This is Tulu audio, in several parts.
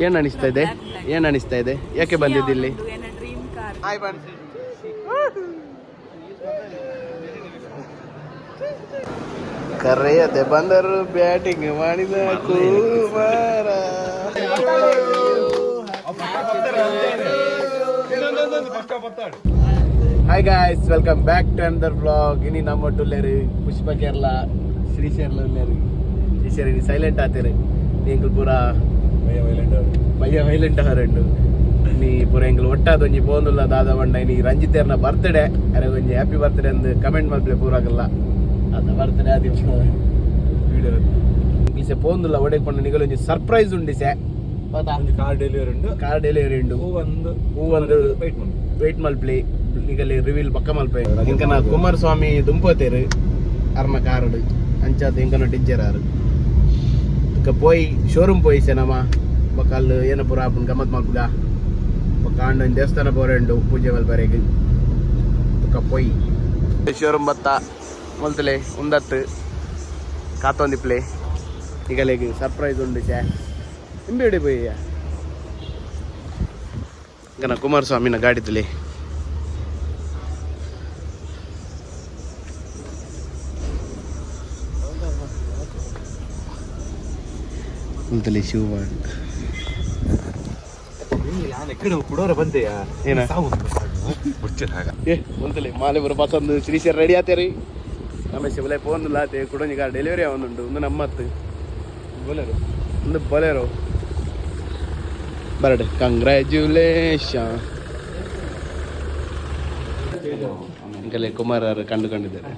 ಏನ್ ಅನಿಸ್ತಾ ಇದೆ? ಏನ್ ಅನಿಸ್ತಾ ಇದೆ? ಯಾಕೆ ಬಂದಿದ್ದಿಲ್ಲಿ? Dream car. ಹಾಯ್ ಬನ್. ಕರೆಯದೆ ಬಂದರು ಬ್ಯಾಟಿಂಗ್ ಮಾಡಿದ Kumara. Hi guys, welcome back to another vlog. ಇನಿ ನಮ್ಮ ಒಟ್ಟುಲ್ಲೇರು ಪುಷ್ಪ ಕೇರಳ ಶ್ರೀಶೈಲ ಉಲ್ಲೇರು. ಶ್ರೀಶೈಲ ಇನಿ ಸೈಲೆಂಟ್ ಆತೇರು. ಎಂಕುಲು ಪೂರ ಬಯ್ಯ ವೈಲೆಂಟ್ ಆರುಂಡು. ನೀ ಪೂರ ಎಂಕುಲು ಒಟ್ಟಾದ ಒಂಜಿ ಪೋಂದುಲ್ಲ ದಾದ ಬಂಡ. ಇನಿ ರಂಜಿತೇರ್ನ ಬರ್ತ್ಡೇ. ಅರೆ ಒಂಜಿ ಹ್ಯಾಪಿ ಬರ್ತ್ಡೇ ಅಂದ್ ಕಮೆಂಟ್ ಮಲ್ಪಲೆ ಪೂರಾಗಲ್ಲ. ಅದ ಬರ್ತ್ಡೇ ಆದಿ ವಿಡಿಯೋ ಈಸೆ ಪೋಂದುಲ್ಲ ಒಡೆಗ್ ಪಂಡ ನಿಗಲು ಒಂಜಿ ಸರ್ಪ್ರೈಸ್ ಉಂಡಿಸೆ. ಕಾರ್ ಡೆಲಿವರಿ ಉಂಟು. ಕಾರ್ ಡೆಲಿವರಿ ಉಂಡು. ಹೂ ಒಂದು ಹೂ ಒಂದು ವೆಯ್ಟ್ ಮಾಡಿ. ವೆಯ್ಟ್ ಮಲ್ಪ್ಲಿ, ನಿಗಲಿ ರಿವೀಲ್ ಪಕ್ಕ ಮಲ್ಪೆ. ಇಂಕನ ಕುಮಾರಸ್ವಾಮಿ ದುಂಪತೇರು ಅರ್ನ ಕಾರುಡು ಅಂಚಾದ ಇಂಕನ ಟಿಚ್ಚರ್ ಆರು. ಇಕ ಪೋಯಿ ಶೋರೂಮ್ ಪೋಯಿ ಸೆನಮ ಬೊಕ ಅಲ್ಲು ಏನ ಪೂರ ಆಪುಂಡು ಗಮ್ಮತ್ ಮಲ್ಪುಗ. ಬೊಕ ಆಂಡ ಒಂಜಿ ದೇವಸ್ಥಾನ ಪೋರೆಂಡು ಪೂಜೆ ಮಲ್ಪರೆಗ್. ಬೊಕ ಪೋಯಿ ಶೋರೂಮ್ ಬತ್ತ ಮಲ್ತಲೆ ಉಂದತ್ತು ಕಾತೊಂದಿಪ್ಲೆ. ನಿಗಲೆಗ್ ಸರ್ಪ್ರೈಸ್ ಉಂಡು ಸೆ. ಇಂಬೇಡಿ ಪೋಯಿ ಇಂಕನ ಕುಮಾರಸ್ವಾಮಿನ ಗಾಡಿ ತುಲೆ. ಮುಲ್ತಲೆ ಶಿವ. ನಾನು ಎಕ್ಕಡೆ ಕುಡೋರ ಬಂದೆಯಾ? ಏನ? ಸಾವು ಮುಚ್ಚಿದ. ಏ ಮುಲ್ತಲೆ ಮಾಲೆ ಬರ ಪಸಂದು. ಶ್ರೀಶರ್ ರೆಡಿ ಆತೇರಿ. ನಮ್ಮ ಶಿವಲೆ ಫೋನ್ ಲಾತೆ ಕುಡೊಂಜಿ ಕಾರ್ ಡೆಲಿವರಿ ಆವೊಂದುಂಡು. ಉಂದು ನಮ್ಮತ್ತು. ಬೋಲರು. ಉಂದು ಬೊಲೆರೋ ಬರಡ್. ಕಂಗ್ರ್ಯಾಚುಲೇಷನ್. ಇಂಕಲೆ ಕುಮಾರರು ಕಂಡು ಕಂಡಿದ್ದಾರೆ.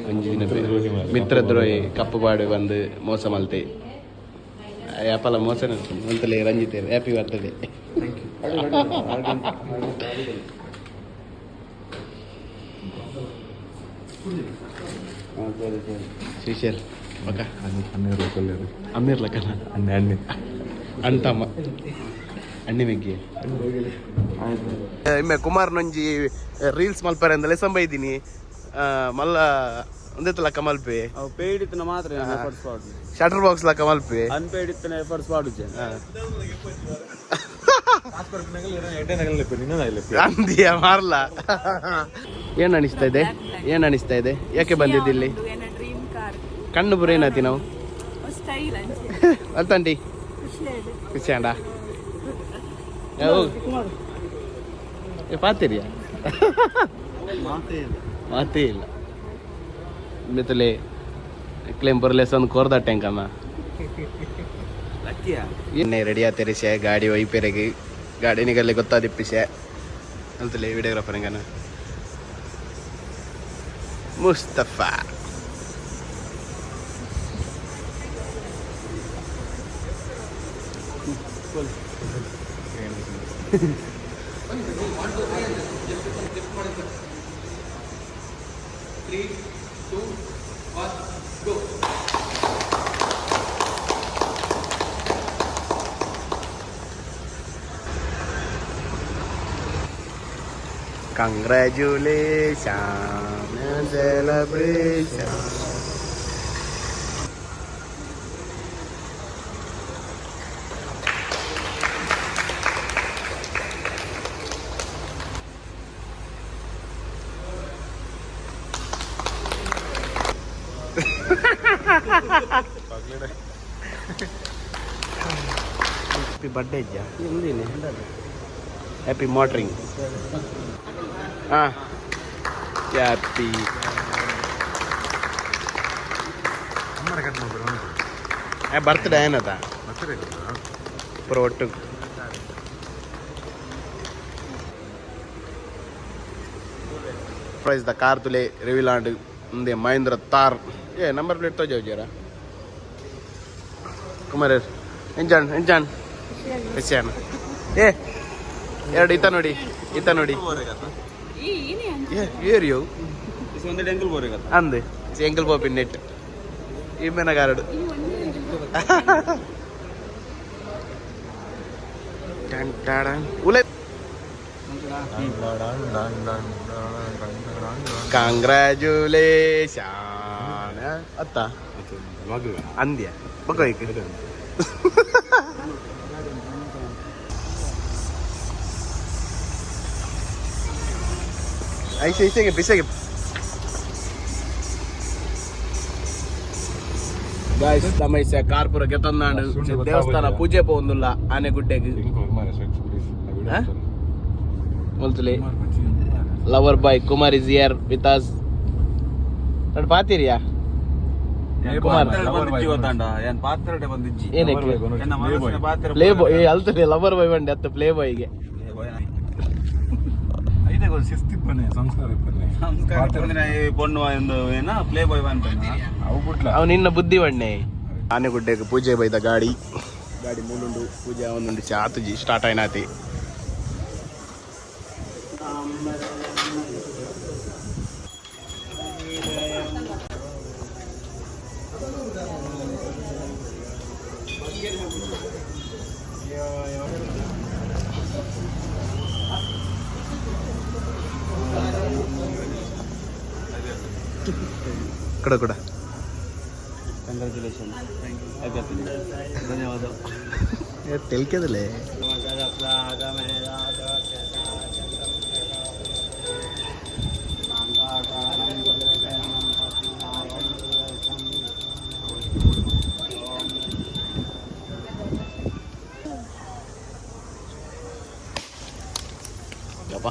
ಒಂಜಿ ದಿನ ಮಿತ್ರದ್ರೋಹಿ ಕಪ್ಪು ಪಾಡು ಬಂದು ಮೋಸ ಮಲ್ತೆ. ಯಾಪಲ ಮೋಸ ಮಂತಲೆ. Ranjith, happy birthday. ಶ್ರೀಶೈಲ್ ಪಕ್ಕ. ಹನ್ನೆರಡು ಲೋಕಲ್. ಅಮ್ಮೀರ್ ಲಕ್ಕನ. ಅಣ್ಣೆ ಅಣ್ಣೆ. ಅಣ್ತಮ್ಮ ಅಣ್ಣಿ ಮೆಗ್ಗಿ. ಇಮ್ಮೆ ಕುಮಾರ್ನೊಂಜಿ ರೀಲ್ಸ್ ಮಲ್ಪರೆ ಅಂದಲೆ ಬೈದಿನಿ. ಮಲ್ಲ ಒಂದೇತ ಲಕ್ಕ ಮಲ್ಪೆ. ಅವು ಪೇಯ್ಡ್ ಇತ್ತಿನ ಮಾತ್ರ ಎಫರ್ಟ್ಸ್ ಪಾಡು. ಶಟರ್ ಬಾಕ್ಸ್ ಲಕ್ಕ ಮಲ್ಪೆ. ಅನ್ಪೇಯ್ಡ್ ಇತ್ತಿನ ಎಫರ್ಟ್ಸ್ ಪಾಡುಜೆ. ಅಂದಿಯ ಮಾರ್ಲ. ಏನ್ ಅನಿಸ್ತಾ ಇದೆ? ಏನ್ ಅನಿಸ್ತಾ ಇದೆ? ಯಾಕೆ ಬಂದಿದ್ದಿಲ್ಲಿ? Dream car. ಕಣ್ಣು ಪೂರ ಏನಾತಿ ನಾವು? ಸ್ಟೈಲ್ ಅಂಚೆ. ಅಲ್ತಂಟಿ. ಖುಷಿ ಆಯ್ತು. ಖುಷಿ ಅಂಡ. ಪಾತಿರಿಯಾ? ಮಾತೇ ಇಲ್ಲ. ಮಿತ್ತಲೆ ಕ್ಲೇಮ್ ಬರಲೇಸ ಒಂದು ಕೋರ್ದ ಟ್ಯಾಂಕನ್ನ. ಇನ್ನೇ ರೆಡಿ ಆತೇರಿಸೆ ಗಾಡಿ ಒಯ್ಪೆರೆಗೆ. ಗಾಡಿ ನಿಗಲ್ಲಿ ಗೊತ್ತಾದಿಪ್ಪಿಸೆ ಅಂತಲೇ. ವಿಡಿಯೋಗ್ರಾಫರ್ ಹೆಂಗನ Mustafa. Congratulations celebration. Happy birthday happy motoring. ಹಾಂ, ಹ್ಯಾಪಿ. ಅಮ್ಮನ ಕಟ್ ಮಾಡ್ಬೇಡ. ಬರ್ತ್ಡೇ ಏನದ ಪೂರ ಒಟ್ಟು. ಪ್ರೈಸ್ the car ತುಲೆ ರಿವೀಲ್ ಆಂಡ್. ಉಂದೆ ಮಹೇಂದ್ರ ತಾರ್. ಏ ನಂಬರ್ ಪ್ಲೇಟ್ ತೋಜಾರ. ಕುಮಾರ್ ಎಂಜಾನ್ ಎಂಜಾನ್ ಖುಷಿಯಾನ? ಏ ಎರಡು ಇತ್ತ ನೋಡಿ, ಇತ್ತ ನೋಡಿ. ಈ ಏನೇ ಅಂಚೆ. ಏ ಏರಿಯೋ. ಒಂದು ಎಂಕಲ್ ಬೋರೆಗತ್ತ. ಅಂದ್ ಎಂಕಲ್ ಪೋಪಿನ್ ನೆಟ್ ಇಮ್ಮೆನ ಗಾರಡು. ಈ ಒಂದೇ. ಟನ್ ಟಡನ್. ಉಲೆ ಕಂಗ್ರ್ಯಾಚುಲೇಷನ್ ಅತ್ತ. ಅಂದ್ಯ ಬೊಕ ಐಸೆ ಐಸೆಗೆ ಬಿಸೆಗೆ. ಗಾಯ್ಸ್, ತಮೈಸೆ ಕಾರ್ಪುರ ಗೆತೊಂದಾಂಡು. ದೇವಸ್ಥಾನ ಪೂಜೆ ಪೋವೊಂದುಲ್ಲ ಆನೆಗುಡ್ಡೆಗ್. ಹಾ? ಮೊಲ್ತುಲೆ lover boy Kumar is here with us. ನಡು ಪಾತಿರಿಯಾ ಕುಮಾರ್? ಏನ್ ಪಾತ್ರೆ ಬಂದಿಜ್ಜಿ. ಏನಕ್ಕೆ? ಎನ್ನ ಮನಸ್ಸಿನ ಪಾತ್ರೆ. ಪ್ಲೇ ಬಾಯ್ ಅಲ್ತದೆ. ಲವರ್ ಬಾಯ್ ಬಂಡೆ ಅತ್ತ ಪ್ಲೇ ಬಾಯ್ಗೆ. ಶಿಸ್ತಿಪ್ಪನೆ, ಸಂಸ್ಕಾರ ಇಪ್ಪನೆ. ಸಂಸ್ಕಾರ ಇಪ್ಪಂದಿನ ಈ ಪೊಣ್ಣು ಒಂದು ಏನ ಪ್ಲೇ ಬಾಯ್ ಅನ್ಪೇನ. ಅವು ಬುಡ್ಲ. ಅವ್ ನಿನ್ನ ಬುದ್ಧಿ ಬಣ್ಣೆ. ಆನೆಗುಡ್ಡೆಗೆ ಪೂಜೆ ಬೈದ ಗಾಡಿ ಗಾಡಿ ಮೂಲುಂಡು. ಪೂಜೆ ಒಂದುಂಡು. ಚಾತುಜಿ ಸ್ಟಾರ್ಟ್ అయినాತಿ. ಕೂಡ ಕೂಡ. ಕಂಗ್ರ್ಯಾಚುಲೇಷನ್, ಧನ್ಯವಾದ. ತೆಲ್ಕೆದಲೇ. ಯಪ್ಪ.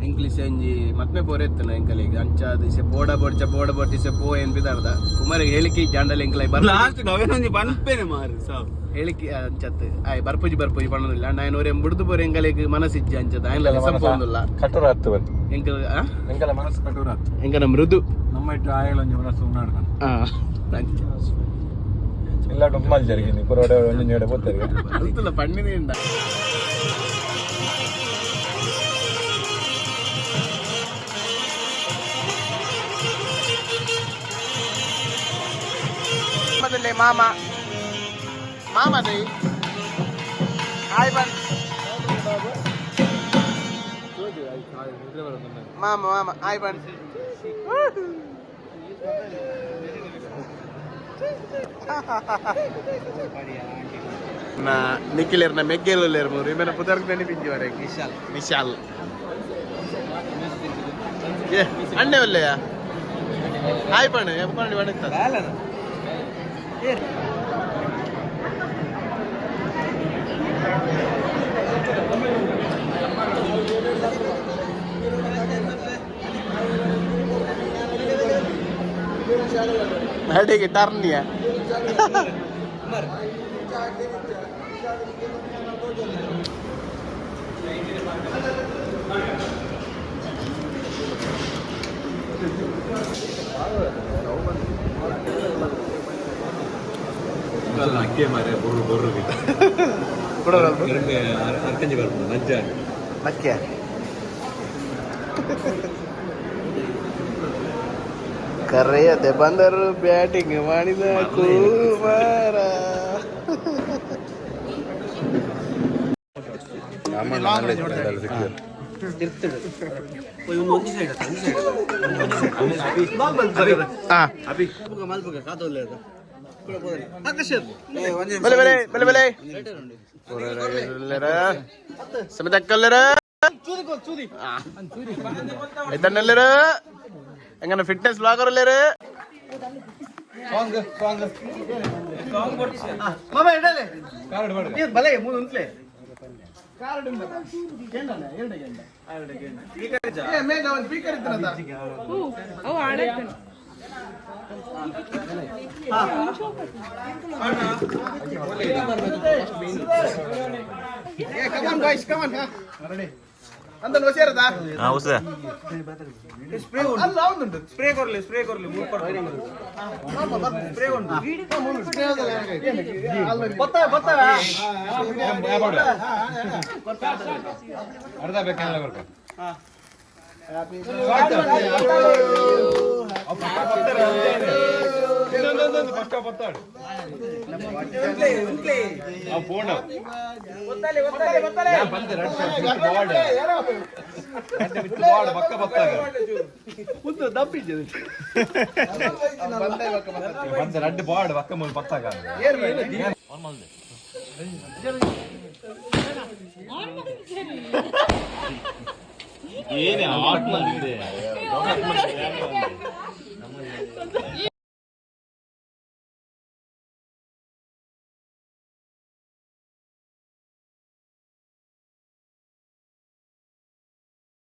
ಇಂಗ್ಲೀಷ್ ಒಂಜಿ ಮದ್ಮೆ ಪೋರೆತ್ತನ ಎಂಕಲಿಗೆ ಅಂಚಾದ ಇಸೆ ಪೋಡ ಬೋಡ್ಚ ಪೋಡ ಬೋಡ್ಚ ಇಸೆ ಪೋ ಏನ್ ಬಿದಾರ್ದ ಕುಮಾರಿಗೆ ಹೇಳಿಕೆ ಜಾಂಡಲ್ ಎಂಕಲೈ ಬರ್. ಲಾಸ್ಟ್ ಅವೇನೊಂಜಿ ಪನ್ಪೇನೆ ಮಾರು ಸಾವು. ಹೇಳಿಕೆ ಅಂಚತ್ ಆಯ್ ಬರ್ಪುಜಿ ಬರ್ಪುಜಿ ಪಣ್ಣದಿಲ್ಲ. ಅಂಡ ಆಯ್ನ ಒರೆ ಬುಡ್ದು ಪೋರೆ ಎಂಕಲಿಗೆ ಮನಸ್ಸಿಜ್ಜಿ ಅಂಚದ ಆಯ್ನ ಸಂಪೊಂದುಲ್ಲ. ಕಠೋರ ಆತ್ತು ಬನ್ನಿ. ಎಂಕಲ್ ಆ? ಎಂಕಲ ಮನಸ್ಸು ಕಠೋರ ಆತ್ತು. ಎಂಕನ ಮೃದು. ನಮ್ಮ ಇಟ್ಟು ಆಯಗಳೊಂಜಿ ಮನಸ್ಸು ಉನ್ನಾಡ್ಕೊಂಡು. ಆ, ಅಂಚ. ಎಲ್ಲ ಡೊಮ್ಮಲ್ జరిగింది ಪುರೋಡೆ ಒಂಜೊಂಜಿ ಎಡೆ ಪೋತಾರೆ. ಅಲ್ತಲ್ಲ ಪಣ್ಣಿನೇ ಉಂಡ. ಮಾಮ ಮಾಮ ದೈ ಹಾಯ್ ಬನ್ ಮಾಮ ಮಾಮ ಹಾಯ್ ಬನ್. ನಾ ನಿಖಿಲೇರ್ನ ಮೆಗ್ಗೆಲ್ಲೇರ್ ಮೂರು ಇಮೇನ ಪುದರ್ಗ್ ನೆನಪಿಂಜಿ ವರೆಗೆ ನಿಶಾಲ್ ನಿಶಾಲ್. ಏ ಅಣ್ಣೆ ಒಲ್ಲೆಯ ಹಾಯ್ ಪಣ್ಣು ಎಪ್ಪಂಡಿ ಬಣತ್ತ. ಅಡಿಗೆ ಟರ್ನಿಯ. ಅಕ್ಕಿ ಮಾರೆ ಬೊರ್ರು ಬೊರ್ರು. ಅರ್ಕಂಜಿ ಬರ್ಬೋದು ನಜ್ಜ. ನಕ್ಕೆ ಕರೆಯದೆ ಬಂದರು ಬ್ಯಾಟಿಂಗ್ ಮಾಡಿದ ಕುಮಾರ. ಹಾ ಬಲೆ ಬಲೆ ಬಲೆ ಬಲೆ ಸಮಿತಕ್ಕಲ್ಲರ ಇದ್ದನ್ನೆಲ್ಲರು എങ്ങനെ ഫിറ്റ്നസ് ബ്ലോഗർ അല്ലേര്? ಅವು ಆಡಾಡ್ತಾನೆ. ಸ್ಪ್ರೇ ಕೊರ್ಲಿ, ಸ್ಪ್ರೇ ಕೊರ್ಲಿ, ಮೂರು ಕೊರ್ಲಿ. ಸ್ಪ್ರೇ ಉಂಟು. ಅರ್ಧ ಬೇಕಲ್ಲ ಬರ್ಕ. ಪಕ್ಕ ಪತ್ತಾಡು. ಫೋನ್ ಪಕ್ಕ ಪತ್ತಾಗ. ಬಂದ ರಡ್ಡ್ ಬಾಡ್ ಪಕ್ಕ ಮೂಲು ಪತ್ತಾಗ. ಏನೇ ಆಟ್.